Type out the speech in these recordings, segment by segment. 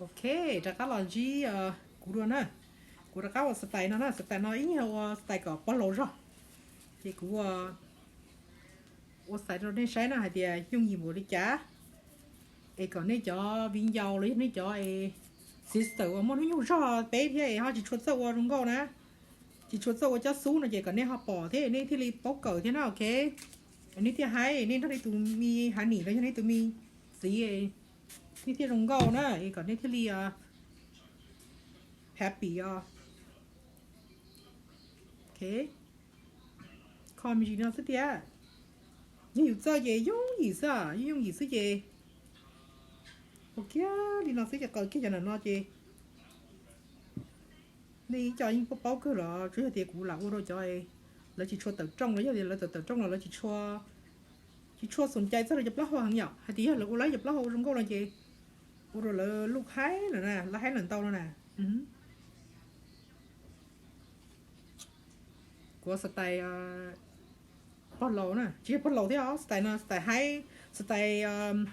Ok, rov qab los ntsib kuv dua na. Kuv rov qab ua style no na, style no ib nyuag ua style kom pog laus zog. Ces kuv ua style rau nej saib na hais tias yooj yim npaum li cas, es kom nej cov viv ncaus los yog nej cov sister uas muaj hnub nyoog zog peb thiab es ho tsis tshua txawj ua zoo nkauj na, tsis tshua txawj ua cov xub no ces kom nej ho pom thiab nej thiaj li paub kawm thiab na, ok. Nej thiaj haib, nej nrog nej tus me honey los yog nej tus me txiv, nej thiaj zoo nkauj na, es kom nej thiaj li happy os. Ok, kho me ntsis no xwb tiag. Yog yus txawj ces yooj yim xwb, yooj yim xwb ces ua kiag li no xwb ces qaws kiag cov ntawm no ces nej ib co yeej paub paub kawg los tsuas yog tias kuv lam ua rau cov lawv tsis tshua tawm rooj los yog tias lawv tawm tawm rooj los lawv tsis tshua xom cai txog lawv cov plaub hau heev yom, hais tias yog lawv ua lawv cov plaub hau zoo nkauj no ces ua rau lawv luj haib lawm na, lawv haib lawm ntau no na. Kuv style pog laus na, tsis yog pog laus thiab os, style no style haib, style,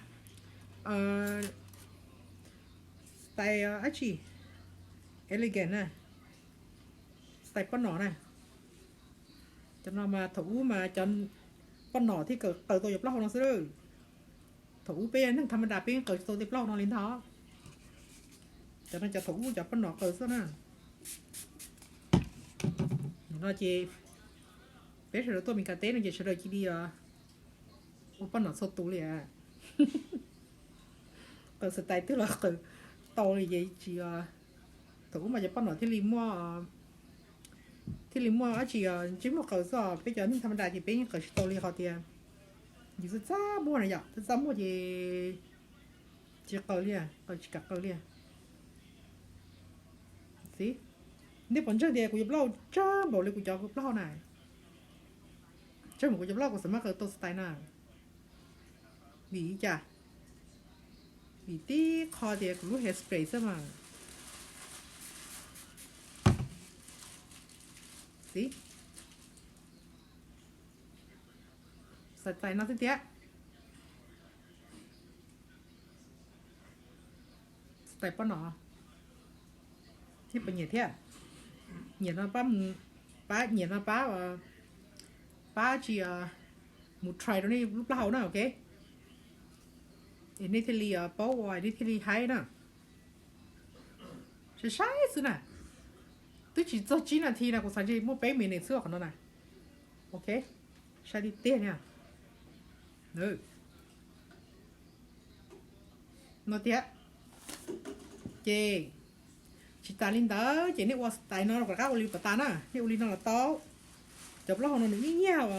style dab tsi, elegant na, style poj nom na. Cov no mas thaum ub mas cov poj nom thiaj kawm qaws tau cov plaub hau no xwb. Thaum ub peb neeg tham ma das peb qaws tsis tau tej plaub hau no li ntag. Cov no cov thaum ub cov poj nom qaws xwb na. Nim no ces peb sawv daws tuaj Meskas teb no ces sawv daws cia li ua poj nom txhua tus li. Qaws style twg los qaws tau li ces tsis, thaum ub mas cov poj nom thiaj li muaj, thiaj li muaj dab tsi ntsej muag qaws xwb, peb cov neeg tham ma das ces peb yeej qaws tsis tau li qhov tias yus txaj txaj muag na yom, txaj txaj muag ces tsis qaws li, qaws tsis kam qaws li. Xib, nej puas ntseeg tias kuv cov plaub hau tsawg npaum li kuv cov plaub hau na? Tsawg npaum kuv cov plaub hau kuv xav maj qaws tau style na. Vim li cas? Vim tib qho tias kuv lub hairspray xwb mas. Xib, style no xwb tiag. Style poj nom. Nej puas nyiam thiab? Nyiam no pab mus, pab nyiam no pab, pab tsis, mus try rau nej lub plaub hau na, ok. Es nej thiaj li paub ua nej thiaj li haib na. Saib saib xwb na. Twb tsis txog tsib nas this na kuv xav ntshe muaj peb minute xwb qhov no na. Ok, saib tiag tiag na. No tiag. Ces tsis tas li ntawd ces nej ua style no rov qab ua li puas tas na, nej ua li no los tau. Cov plaub hau no nws ib nyuag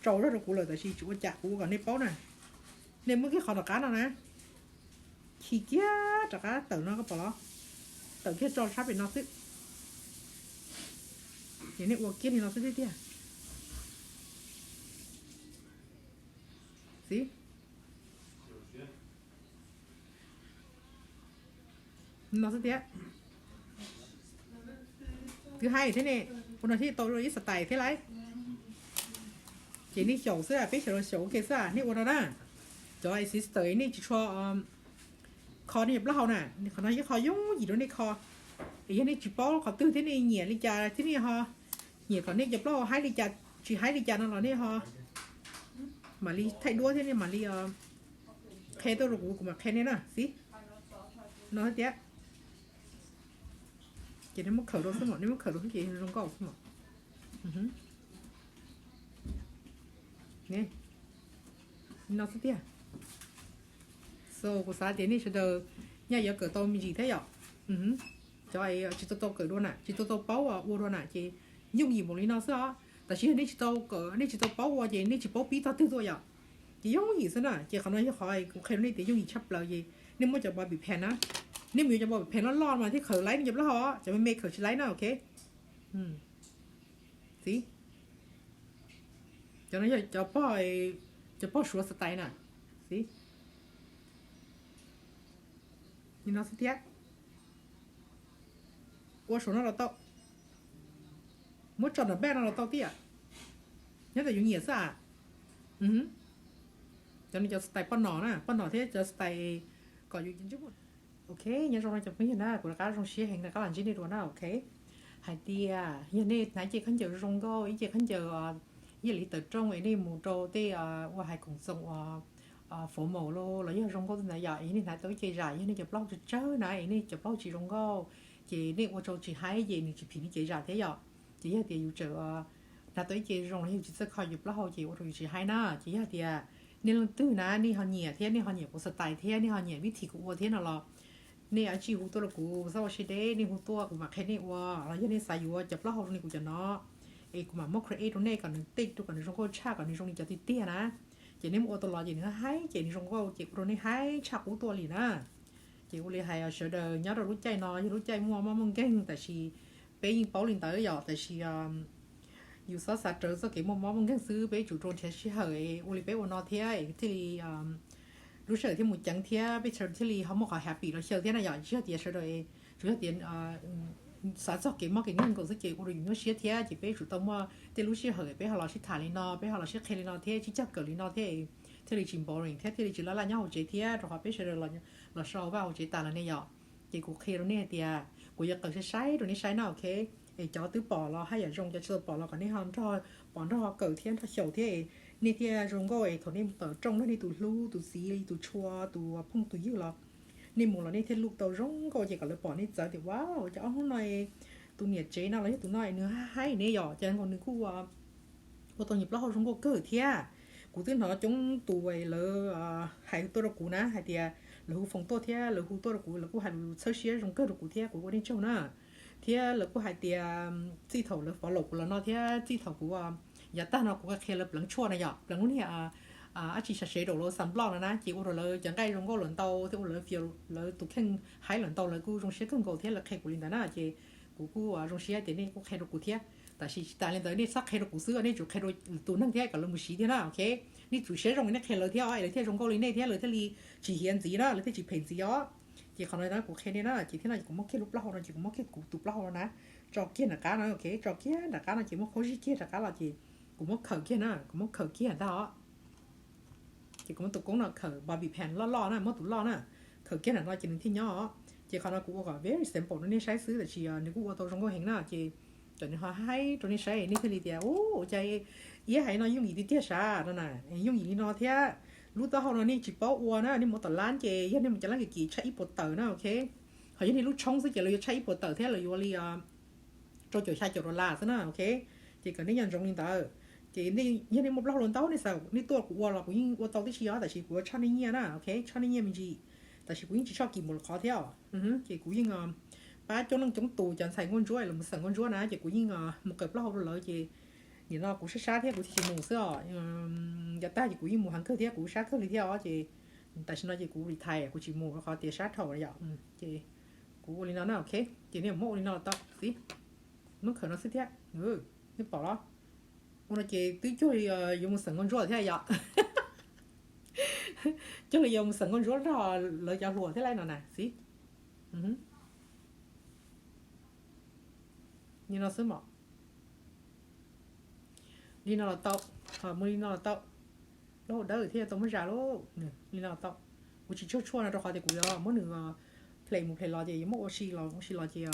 tsaus zog rau kuv lawm tab sis tsis ua cas, kuv ua kom nej paub na. Nej muab kiag qhov tom qab no na, khi kiag rov qab tawm no koj pom los, tawm kiag tso sab pem no xwb. Ces nej ua kiag li no xwb tiag tiag. Xib, no xwb tiag. Twb haib thiab ne, ua no thiaj tau ib style thiab lauj. Ces nej xyaum xwb, peb xyaum los xyaum ua ke xwb, nej ua no na. Cov sister nej tsis tshua kho nej cov plaub hau na, qhov no yog qhov yooj yim rau nej kho. Es yog nej tsis paub qhov twg thiab nej nyiam li cas thiab nej ho nyiam kom nej cov plaub hau haib li cas tsis haib li cas no los nej ho mam li thaij duab thiab nej mam li qhia tuaj rau kuv, kuv mam qhia nej na xib. No tiag. Ces nej muab khawm rau xwb mas, nej muab khawm rau xwb ces zoo nkauj xwb mas. No xwb tiag. So kuv xav tias nej sawv daws nyaj yuav kawm tau me ntsis thiab yom. Cov tsis tau tau kawm dua na, tsis tau tau paub ua dua na ces yooj yim npaum li no xwb os. Tab sis yog nej tsis tau kawm, nej tsis tau paub ua ces nej tsis paub pib tog twg tuaj yom. Ces yooj yim xwb na, ces qhov no yog qhov kuv qhia rau nej tias yooj yim tshaj plaws ces nej muab cov bobby pin na, nej mus yuav cov bobby pin loj loj mas thiaj khawm laib nej cov plaub hau, cov me me khawm tsis laib na, ok. Xib, cov no yog cov pog, cov pog Suav style na. Xib, li no xwb thiab. Ua saum no los tau, muab tso nram bag no los tau tiag, nyob ntawm yus nyiam xwb a. Cov no cov style poj nom na, poj nom thiab cov style kom yus ntsej muag. Ok, nyob zoo no cov phooj ywg na, kuv rov qab zoo siab heev rov qab los ntsib nej dua na, ok. Hais tias yog nej hnav ib ce khaub ncaws zoo nkauj, ib ce khaub ncaws ib yam li tawm rooj es nej mus rau tej ua hais koom txoos uas formal los yog zoo nkauj tej ntawd yom, es nej hnav tau ib ce zam, yog nej cov plaub hau tsawg tsawg na es nej cov plaub hau tsis zoo nkauj, ces nej ua rau tsis haib ces nws tsis phim nej cev zam thiab yom. Ces yog tias yus tseem hnav tau ib ce zoo los yog yus tsis txawj kho yus plaub hau ces ua rau yus tsis haib na. Ces yog tias nej leej twg na nej ho nyiam thiab nej ho nyiam kuv style thiab nej ho nyiam vib thim kuv ua thiab no los nej cia li hu tuaj rau kuv, kuv txhob ua siab deb, nej hu tuaj kuv mam qhia nej ua. Los yog nej xav yuav cov plaub hau zoo li kuv cov no es kuv mam muab create rau nej kom nws tej rau kom nws zoo nkauj tshaj, kom nws zoo li cov tiag tiag na, ces nej muab ua tau los ces nws haib ces nws zoo nkauj ces ua rau nej haib tshaj qub tuaj li na. Ces ua li hais sawv daws nyob rau lub caij no yog lub caij muaj mob muaj nkeeg, tab sis peb yeej paub li ntawd yom, tab sis yus txhob xav rawv txoj kev muaj mob muaj nkeeg xwb, peb tsum rau nrhiav sij hawm ua li peb ua no thiab es thiaj li lub sij hawm thiaj mus ceev thiab peb thiaj li ho muaj qhov happy los xyaw thiab na yom. Tsis yog tias sawv daws, tsuas yog tias xav txog kev mob kev nkeeg nkaus xwb ces ua rau yus nyuaj siab thiab. Ces peb tsum tau muaj tej lub sij hawm peb ho los sib tham li no, peb ho los sib qhia li no thiab sib cog kawm li no thiab, thiaj li tsis boring thiab thiaj li tsis laj laj nyob hauv tsev thiab, rau qhov peb sawv daws los so hauv vaj hauv tsev tas lawm ne yom. Ces kuv qhia rau nej hais tias kuv yuav qaws saib saib rau nej saib na, ok. Es cov twb pom los haj yam zoo, cov tsis tau pom los kom nej ho nrog pom nrog ho kawm thiab nrog xyaum thiab, nej thiaj zoo nkauj es thaum nej mus tawm rooj nrog nej tus hlub tus txiv tus tshua tus phooj tus ywg los nej mus los nej thiaj look tau zoo nkauj ces kom lawv pom nej txawv tias wow, cov ob hnub no tus niam tsev no los yog tus no nws haib ne yom, ces nkaus nws kuj ua tau nyias plaub hau zoo nkauj kawg thiab. Kuv twb hnov coob tus lawv hais tuaj rau kuv na hais tias lawv hu foos tuaj thiab lawv hu tuaj rau kuv, lawv kuj hais lus txhawb siab zoo kawg rau kuv thiab kuv ua nej tsaug na. Thiab lawv kuj hais tias txij thaum lawv follow kuv los no thiab txij thaum kuv yav tag no kuv qhia lawv pleev tshuaj na yom, pleev lub niag dab tsi sachet daum los sunblock no na, ces ua rau lawv cov nqaij zoo nkauj lawm ntau thiab ua lawv fiav lawv tus kheej haib lawm ntau, lawv kuj zoo siab kawg nkaus thiab lawv qhia kuv li ntawd na. Ces kuv kuj zoo siab tias nej kuj qhia rau kuv thiab. Tab sis tsis tas li ntawd nej txhob qhia rau kuv xwb, nej tsum qhia rau tus neeg thiab kom lawv mus siv thiab na, ok. Nej tsum siab zoo nej qhia lawv thiab os, lawv thiaj zoo nkauj li nej thiab lawv thiaj li tsis hiav ntxiv na, lawv thiaj tsis phem ntxiv os. Ces qhov no kuv qhia nej na, ces thiab no kuv muab kiag lub plaub hau no ces kuv muab kiag kuv tus plaub hau no na, tso kiag nram qab no, ok, tso kiag nram qab no ces muab khaub zig kiag nram qab los ces kuv muab khaws kiag na, kuv muab khaws kiag ntag os. Ces kuv muab tus koob no khaws bobby pin loj loj na, muab tus loj na, khaws kiag nram no ces nws thiaj nyob os. Ces qhov no kuv ua kom very simple rau nej saib xwb, tab sis nws kuj ua tau zoo nkauj heev na, ces kom nws ho haib rau nej saib nej thiaj li tias ua cas iab hais no yooj yim tiag tiag sav no na. Yooj yim li no thiab, lub taub hau no nej tsis paub ua na, nej mus tom lab ces yog nej mus cov lab kim kim tshaj ib puas tawm na, ok. Ho yog nej lub tshoob xwb ces lawv yuav tshaj ib puas tawm thiab lawv yuav li rau caum xya caum dollar xwb na, ok. Ces kom nej nco ntsoov li ntawd. Ces yog nej muaj plaub hau los ntau nej xav nej tuaj kuv ua los kuv yeej ua tau tib si os, tab sis kuv yuav tshaj nej nyiaj na, ok, tshaj nej nyiaj me ntsis. Tab sis kuv yeej tsis tshaj kim npaum li qhov thiab os. Ces kuv yeej pab coob leej coob tus cov ntxhais nkauj ntsuab los mus xeem nkauj ntsuab na, ces kuv yeej mus qaws plaub hau rau lawv ces nim no kuv sab sab thiab kuv thiaj tsis mus xwb os. Yav tag ces kuv yeej mus heev kawg thiab kuv sab kawg li thiab os, ces tam sim no ces kuv retire kuv tsis mus rau qhov tias sab dhau yom. Ces kuv ua li no na, ok. Ces nej muab ua li no los tau xwb. Muab khaws no xwb thiab, nej pom los? Ua no ces twb cuag li yuav mus xeem nkauj ntsuab thiab yom. Cuag li yuav mus xeem nkauj ntsuab nrog lawv cov hluas thiab lauj no na xwb. Li no xwb mog. Li no los tau, mus li no los tau. Plaub hau dawb thiaj tau muab zam lauj. Li no los tau. Kuv tsis tsuag tshuaj no rau qhov tias kuv yuav muab nws play mus play los ces yuav muab ua si los ua si los ces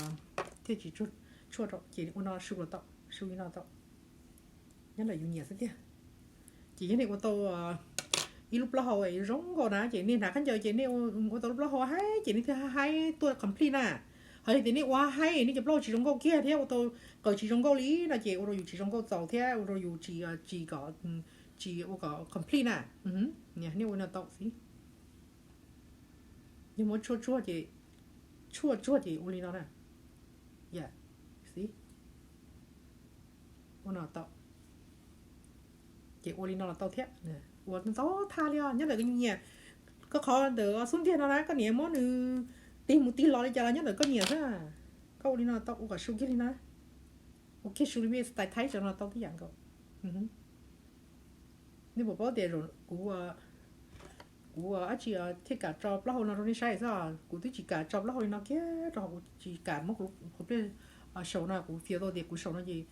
thiaj tsis tsuag tshuaj rau ces ua no su los tau, su li no tau. Nyob ntawm yus nyiam xwb tiag. Ces yog nej ua tau ib lub plaub hau zoo nkauj na ces nej hnav khaub ncaws ces nej ua tau lub plaub hau haib ces nej thiaj haib tuaj complete na. Ho yog tias nej ua haib nej cov plaub hau tsis zoo nkauj kiag thiab ua tau qaws tsis zoo nkauj li no ces ua rau yus tsis zoo nkauj txaus thiab ua rau yus tsis, tsis kom, tsis ua kom complete na. Nej ua no tau xwb. Yog muab tshuaj tsuag ces, tshuaj tsuag ces ua li no na. Xwb. Ua no tau. Ces ua li no los tau thiab. Ua ntau thaj li os, nyob ntawm koj nyiam. Koj qhov ntawm xub ntiag no na koj niam muab nws tig mus tig los li cas los nyob ntawm koj nyiam xwb. Koj ua li no tau, ua kom su kiag li na. Ua kiag su li style Thaib no tau tib yam nkaus. Nej puas paub tias kuv, kuv dab tsi thiaj kam tso plaub hau no rau nej saib xwb. Kuv twb tsis kam tso plaub hau li no kiag rau qhov kuv tsis kam muab kuv pliaj saum no, kuv fiav tau tias kuv saum no ces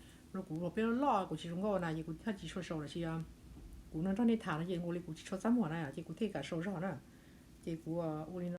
kuv hauv pliaj loj loj kuv tsis zoo nkauj na ces kuv thiaj tsis tshua saum lawm. Sis kuv no nrog nej tham no ces nkaus li kuv tsis tshua txaj muag na ces kuv thiaj kam saum zog na. Ces kuv ua li